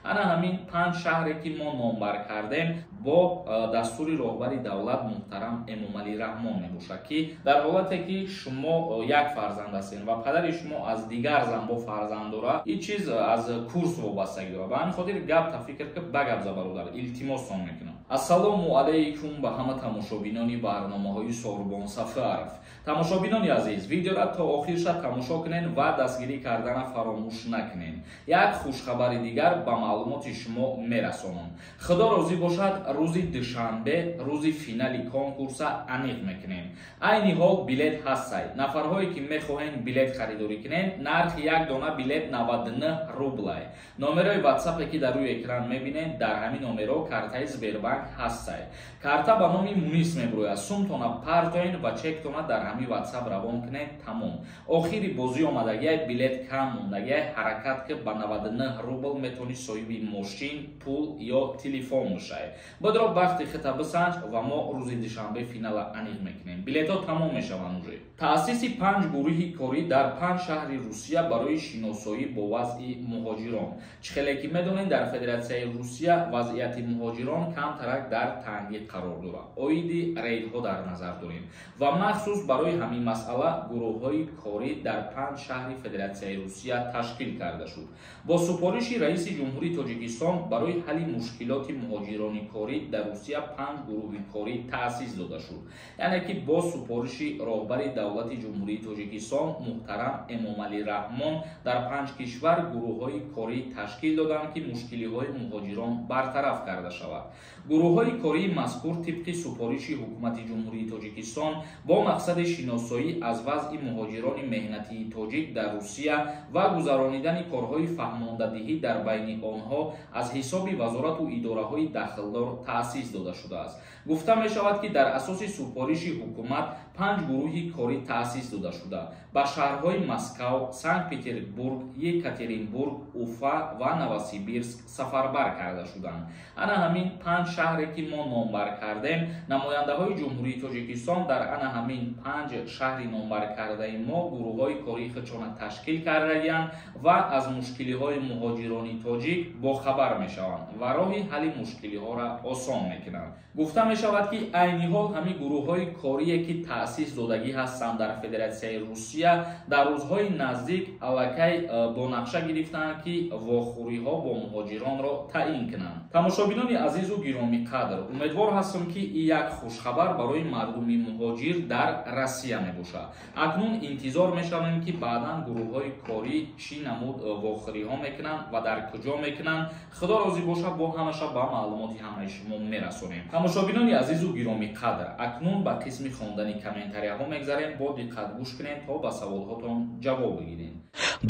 Ана ҳамин 5 шаҳре ки мо номбар кардем бо дастури роҳбари давлат муҳтарам Эмомалӣ Раҳмон мебошад, ки дар ҳолате ки шумо як фарзанд ҳастед ва падари шумо аз дигар зан бо фарзанд дорад, ин чиз аз курс вобастагӣ дорад. Ба ҳамин хотир гап та фикр ки ба гап за, бародар, илтимосон мекунам. Ассалому алайкум ба ҳама тамошобинони барномаҳои Сорбон Сафаров. Тамошобинони азиз, видеора то охирша тамошо кунед ва дастгирӣ кардана фаромӯш накунед. Як хушхабари дигар ба маълумоти шумо мерасонам. Худо розӣ бошад, рӯзи душанбе рӯзи финали конкурса аниқ мекунем. Айни ҳол билет ҳастай. Нафарҳое ки мехоҳед билет харидорӣ кунед, нархи як дона билет 99 рублай. Номерои ватсапе ки дар рӯи экран мебинед, дар ҳамин номеро картаи Сбербанк ҳастай. Карта ба номи Мунис меброяд. Сумтона партоен ва чектона дар ҳамин ватсап равон кунед, тамом. Охири бозӣ омадагиай, билет кам мондагиай, ҳаракат ки ба 99 рубл метавонӣ соҳиби мошин, пул ё телефон бошай. Бодро бахти хита бисанҷ ва мо рӯзи душанбе финала аниқ мекунем. Билетҳо тамом мешаванд уже. Таъсиси 5 гурӯҳи корӣ дар 5 шаҳри Русия барои шиносоӣ бо вазъи муҳоҷирон. Чӣ хеле ки медонед, дар Федератсияи Русия вазъияти муҳоҷирон камтарак дар тангӣ қарор дорад. Оиди рейдҳо дар назар дорем ва махсус барои ҳамин масъала гурӯҳҳои корӣ дар 5 шаҳри Федератсияи Русия ташкил карда шуд. Бо супориши раиси Ҷумҳурии Тоҷикистон барои ҳалли мушкилоти муҳоҷирони корӣ дар Русия 5 гурӯҳи корӣ таъсис дода шуд. Яъне ки бо супориши роҳбари давлати Ҷумҳурии Тоҷикистон муҳтарам Эмомалӣ Раҳмон дар 5 кишвар гурӯҳҳои корӣ ташкил доданд, ки мушкилиҳои муҳоҷирон бартараф карда шавад. Гурӯҳҳои кории мазкур тибқи супориши ҳукумати Ҷумҳурии Тоҷикистон бо мақсади шиносоӣ аз вазъи муҳоҷирони меҳнатии тоҷик дар Русия ва гузаронидани корҳои фаҳмондадиҳӣ дар байни онҳо аз ҳисоби вазорату идораҳои дахлдор таъсис дода шудааст. Гуфта мешавад, ки дар асоси супориши ҳукумат 5 гурӯҳи корӣ таъсис дода шуда ба шаҳрҳои Москав, Санкт-Петербург, Екатеринбург, Уфа ва Новосибирск сафарбар карда шуданд. Ана ҳамин 5 шаҳре ки мо номбар кардем, намояндаҳои Ҷумҳурии Тоҷикистон дар ана ҳамин 5 шаҳри номбар кардаи мо гурӯҳҳои кории худшона ташкил кардагиянд ва аз мушкилиҳои муҳоҷирони тоҷик бохабар мешаванд ва роҳи ҳалли мушкилиҳоро осон мекунанд. Гуфта мешавад, ки айни ҳол ҳамин гурӯҳҳои корие ки таъсис додагӣ ҳастанд дар Федератсияи Русия дар рӯзҳои наздик аллакай бо нақша гирифтаанд, ки вохӯриҳо бо муҳоҷиронро таъин кунанд. Тамошобинони азизу гиромиқадр, умедвор ҳастам, ки ин як хушхабар барои мардуми муҳоҷир дар Россия мебошад. Акнун интизор мешавем, ки баъдан гурӯҳҳои корӣ чӣ намуд вохӯриҳо мекунанд ва дар куҷо мекунанд. Худо розӣ бошад, бо ҳамаша ба маълумоти ҳамаи шумо мерасонем. Тамошобинони азизу гиромиқадр, акнун ба қисми хондани комментарияҳо мегзарем. Бо диққат гӯш кунед то ба саволҳотон ҷавоб бигирем.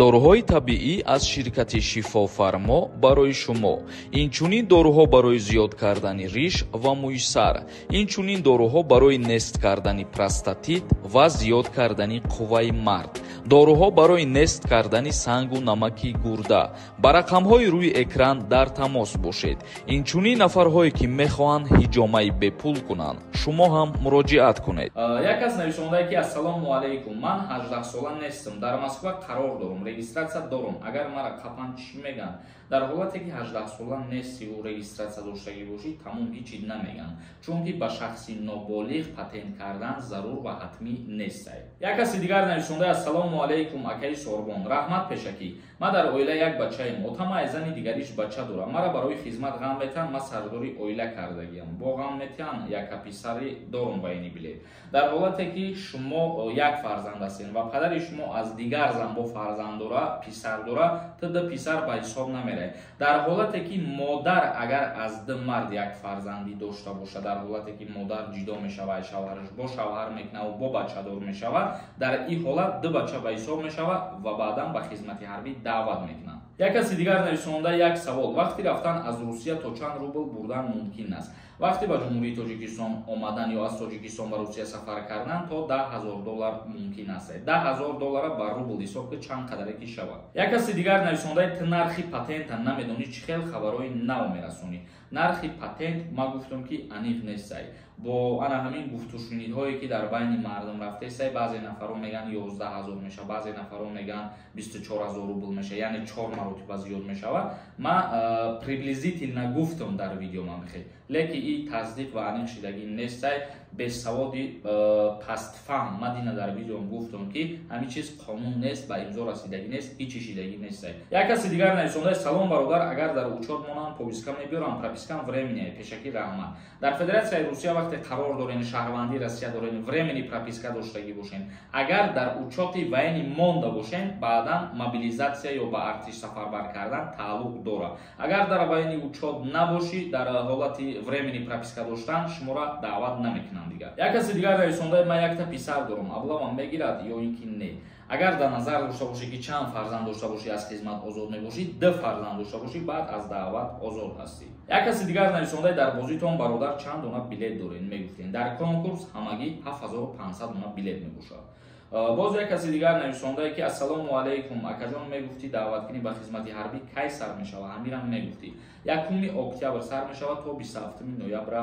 Доруҳои табиӣ аз ширкати Шифофармо барои шумо. Инчунин доруҳо барои зиёд кардани риш ва мӯи сар, инчунин доруҳо барои нест кардани простатит ва зиёд кардани қувваи мард, доруҳо барои нест кардани сангу намаки гурда. Ба рақамҳои рӯи экран дар тамос бошед. Инчунин нафарҳое ки мехоҳанд ҳиҷомаи бепул кунанд, шумо ҳам муроҷиат кунед. Як аз нависондае ки ассалому алайкум, ман 18 сола нестам, дар Москва қарор дорам, регистратсия дорам. Агар мара қапан чӣ меган? Дар ҳолате ки 18 сола нестиву регистратсия доштагӣ бошӣ, тамом, ҳичи намеган, чунки ба шахси ноболиғ патент кардан зарур ва ҳатмӣ нестай. Як каси дигар нависонда: ассалому алайкум, акаи Сорбон, раҳмат пешакӣ. Ман дар оила як бачаем, отама аз зани дигариш бача дорам. Мара барои хизмат ғам метиҳанд, ман сардори оила кардагиам, бо ғам метиҳанд, яка писари дорум ба ини билет. Дар ҳолате ки шумо як фарзанд ҳастед ва падари шумо аз дигар зан бо фарзанд дора, писар дора, ту ду писар ба ҳисоб намерай. Дар ҳолате ки модар агар аз ду мард як фарзандӣ дошта бошад, дар ҳолате ки модар ҷидо мешавад, шавҳараш бо шавҳар мекунад бо бачадор мешавад, дар ин ҳолат ду бача ба ҳисоб мешавад ва баъдан ба хизмати ҳарбӣ даъват мекунанд. Як каси дигар нависонда: як савол, вақти рафтан аз Русия то чанд рубл бурдан мумкин аст? Вақте ба Ҷумҳурии Тоҷикистон омадан ё аз Тоҷикистон ба Русия сафар кардан то 10 000 доллар мумкин аст. 10 000 доллара ба рубл ҳисоб ки, чанд қадаре ки шавад. Як каси дигар нависондаи: ту нархи патента намедонӣ, чӣ хел хабарҳои нав мерасонӣ? Нархи патент ма гуфтам, ки аниқ нестай. Бо ана ҳамин гуфтушунидҳое, ки дар байни мардум рафтаистай, баъзе нафарон мегӯянд, 11 000 мешавад, баъзе нафарон мегӯянд, 24 000 рубл мешавад, яъне чор маротиба зиёд мешавад. Ман приблизительно гуфтам дар видео ман бихел, лекин и тасдиқ ва аниқ шидагӣ нестай. Бесаводи пастфаҳм, ман дина дар видеом гуфтам, ки ҳамин чиз қонун нест, ба имзо расидагӣ нест, ҳичи шидагӣ нестай. Як каси дигар нависонда: «Салом, бародар, агар дар учёт монам, повестка мебиёрам? Пропискам временный. Пешакӣ раҳмат». Дар Федератсияи Русия вақте қарор дорен, шаҳрвандии Россия дорен, временный прописка доштагӣ бошен, агар дар учёти военный монда бошен, баъдан мобилизатсия ё ба артиш сафарбар кардан тааллуқ дорад. Агар дар военный учёт набошӣ, дар ҳолати временный прописка доштан шуморо даъват намекунанд дигар. Як каси дигар нависонда: «Ман якта писар дорам, облава мегирад ё ин ки не?» Агар дар назар дошта бошӣ, ки чанд фарзанд дошта бошӣ, аз хизмат озод мебошӣ. Ду фарзанд дошта бошӣ, баъд аз даъват озод ҳастӣ. Як каси дигар нависонда: «Дар бозитон, бародар, чанд дона билет доред, мегуфтем?» Дар конкурс ҳамагӣ 7500 дона билет мебошад. Боз як каси дигар нависондае, ки: «Ассалому алайкум, акаҷон, мегуфтӣ, даъваткунӣ ба хизмати ҳарбӣ кай сар мешавад?» Ҳамирам мегуфтӣ, 1 октябр сар мешавад, то 27 ноябра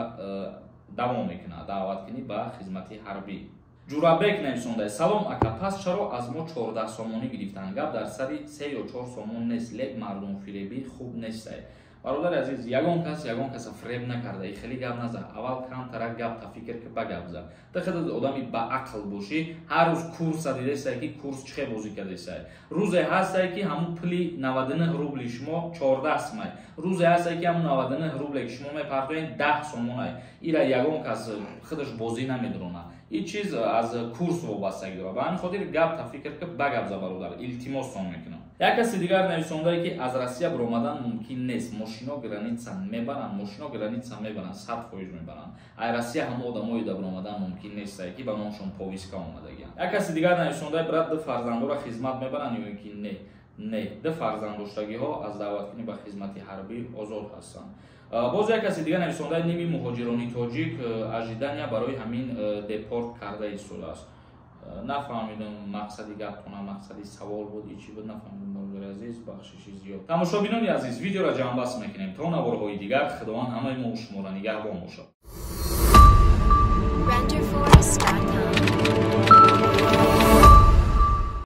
давом мекунад даъваткунӣ ба хизмати ҳарбӣ. Ҷурабек нависондае: «Салом, ака, пас чаро аз мо 14 сомонӣ гирифтанд? Гап дар сари 3 ё 4 сомон нест, лек мардумфиребӣ хуб нестай». Бародари азиз, ягон кас ягон каса фиреб накарда. И хеле гап наза. Аввал камтарак гап тафикр ки, ба гап за. Та хеле одами ба ақл бошӣ, ҳар рӯз курса дидесай, ки курс чӣ хел бозӣ кардесай. Рӯзе ҳастай, ки ҳамун пули 99 рубли шумо 14 сумай, рӯзе ҳастай, ки ҳамун 99 рубле, ки шумо мепартоед, 10 сомонай. Ира ягон кас худаш бозӣ намедурона. Ин чиз аз курс вобастагӣ дорад. Ба ҳамин хотир гап тафикр ки, ба гап за, бародар, илтимосон мекунам. Як каси дигар нависондае, ки аз Россия баромадан мумкин нест, мошино граница мебаранд? Мошино граница мебаранд, 100% мебаранд. Ай Россия ҳама одамое да баромадан мумкин нестае, ки ба номшон повестка омадагианд. Як каси дигар нависондае: «Брат, ду фарзандора хизмат мебаранд ё ин ки не?» Не, ду фарзанд доштагиҳо аз даъваткунӣ ба хизмати ҳарбӣ озод ҳастанд. Боз як каси дигар нависондаи: «Ними муҳоҷирони тоҷик ожидания барои ҳамин депорт карда истодааст». Нафаҳмидам мақсади гаптона, мақсади савол буд, и чӣ буд, нафаҳмидам, бародари азиз, бахшиши зиёд. Тамошобинони азиз, видеоро ҷамъбаст мекунем. То наворҳои дигар Худованд ҳамаи мо шуморо нигаҳбон бошад. Renderforest.com.